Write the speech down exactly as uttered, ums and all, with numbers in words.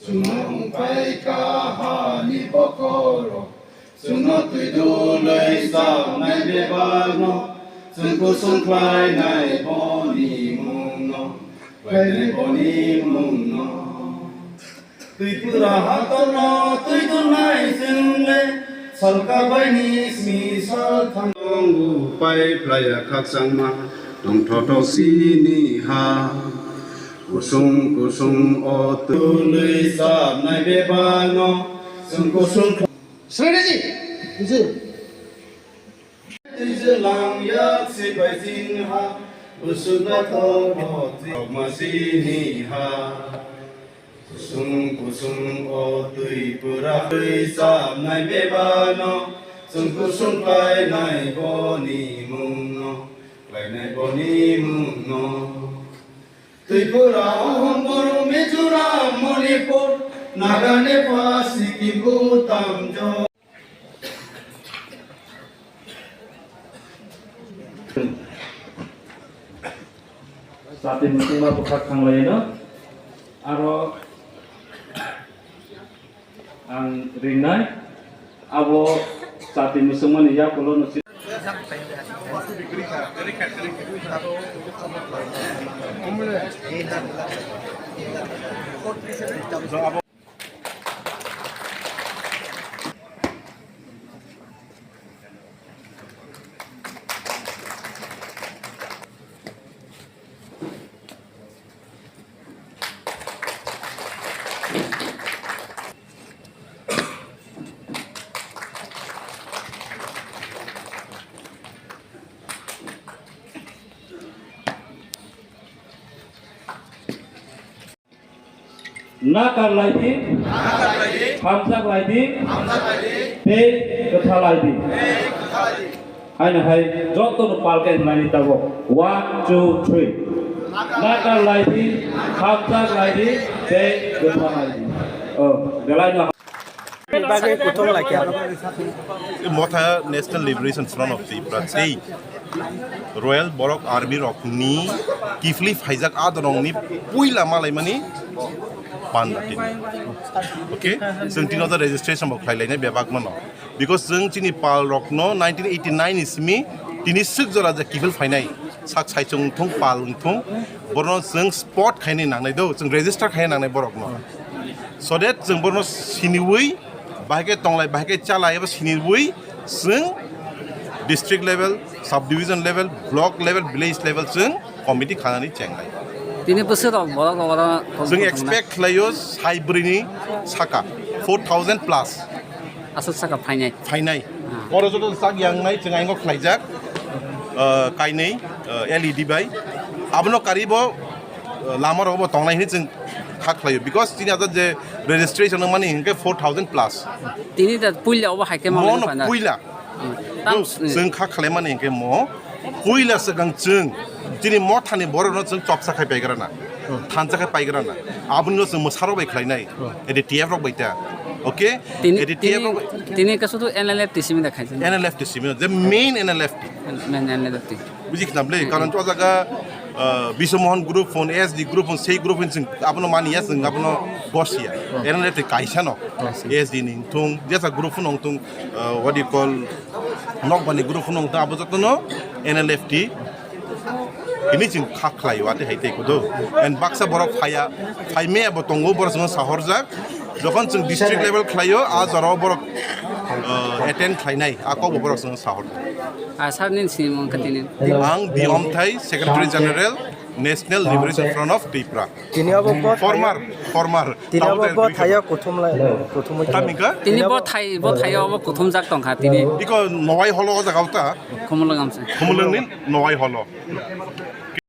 Chwng wng pai kahani bokhorok, chwngno twi dului chapnai bebakno, chwng kusung khlainai boni mungno, khlainai boni mungno. Tripura hatorno twi dulnai chwngle, salka baini simi salthang. Tongo pai phlaiya khakchangma, tongthotok chini ha. Kusung kusung o tului chapnai bebakno, chwng kusung. Strategy. Twijlang yak sipai jin ha, kusung gathok bo jin ma sini ha. Kusung kusung o twi pura twi chapnai bebakno, chwng kusung khlainai boni mungno, khlainai boni mungno. Tripura, Ahom, Boro, Mizoram, Manipur, Naga, Nepal, Sikkim, Bhutan, Jo. Jati muchungma bwkhak thanglaino. Aro ang ringnai, abo jati muchungmani yakulo no si- Nakar laidi, hamjak laidi, tei kwtha laidi. Haino hai joto no palke hinmani tabok. One, two, three. Nakar laidi, hamjak laidi, tei kwtha laidi. Oh, belai no. Bagwi kutung laikya. Motha National Liberation Front of Tripura tei Royal Borok Army rokni kiphilwi phaijak adorongni puila malaimani panda tini. Okay? Chwng tini oda registration bo khlai lainai bebak mano. Because chwng chini pal rokno nineteen eighty-nine ni simi tini swk jora je kiphil phainai. Sak saichung wngthung, pal wngthung, borno chwng spot khainai nangnai do, chwng register khainai nangnai borokno. So that chwng borno siniwi, bahai khe tonglai, bahai khe chalai, eba siniwi chwng district level, sub division level, block level, village level chwng committee khanani chengnai. Tini bwswk rok borok rok oro. Chwng expect khlaio sai bwrwini saka four thousand plus. Aswk saka phainai. Phainai. Ah. Oro joto sak yangnai chwng aingo khlaijak, ah, kainwi, ah, L E D bai. Abono karibo, ah, lama rogo bo tongnai hinwi chwng kha khlaio. Because chini ajat je registration wngmani hinkhe four thousand plus. Tini da puila obo hai khe ma Mono phaina. Puila. Hmm. Tam, hmm. Chwng kha khlaimani hinkhe mo puila swkang chwng chini mothani borokno chwng chopsa khai paigrana. Hmm. Thansa khai paigrana. Aboni no chwng mwsarok bai khlainai. Hmm. A D T F rok bai ta. Okay? Tini, A D T F tini, rok bai. Tini kasu tu N L F T simi da khaijak. N L F T simi, the main N L F T. Main N L F T. Buji khna bwle, hmm, karon to jaga, uh, Biswa Mohan group phone, S D group phone, sei group phone chwng abono mani ya, chwng abono boss ya. Hmm. N L F T kaisa no. Hmm. S D ni thung, jesa group phone thung, uh, what do you call, Nokbani group phone thung, abo jotono N L F T. Ini chwng kha khlai o, ate hai tei kudo. And baksa borok phaya, phai me bo tongo, borok chwngno sahorjak. Jokhon chwng district level khlaio, a jorao borok, uh, attend khlainai, a kokbo borok chwngno sahor. Ah, sir, nini sinimung kha tini? Ang Biyom Thai, Secretary General, National Liberation Front of Tripura. Tini abo bo former, former. Tini abo bo thaio kuthum lai, kuthum. Tamika? Tini bo thai, bo thaio bo kuthum jak tongkha tini. Iko Nowai holo o jaga ta. Khumulwng amsa. Khumulwng ni Nowai holo.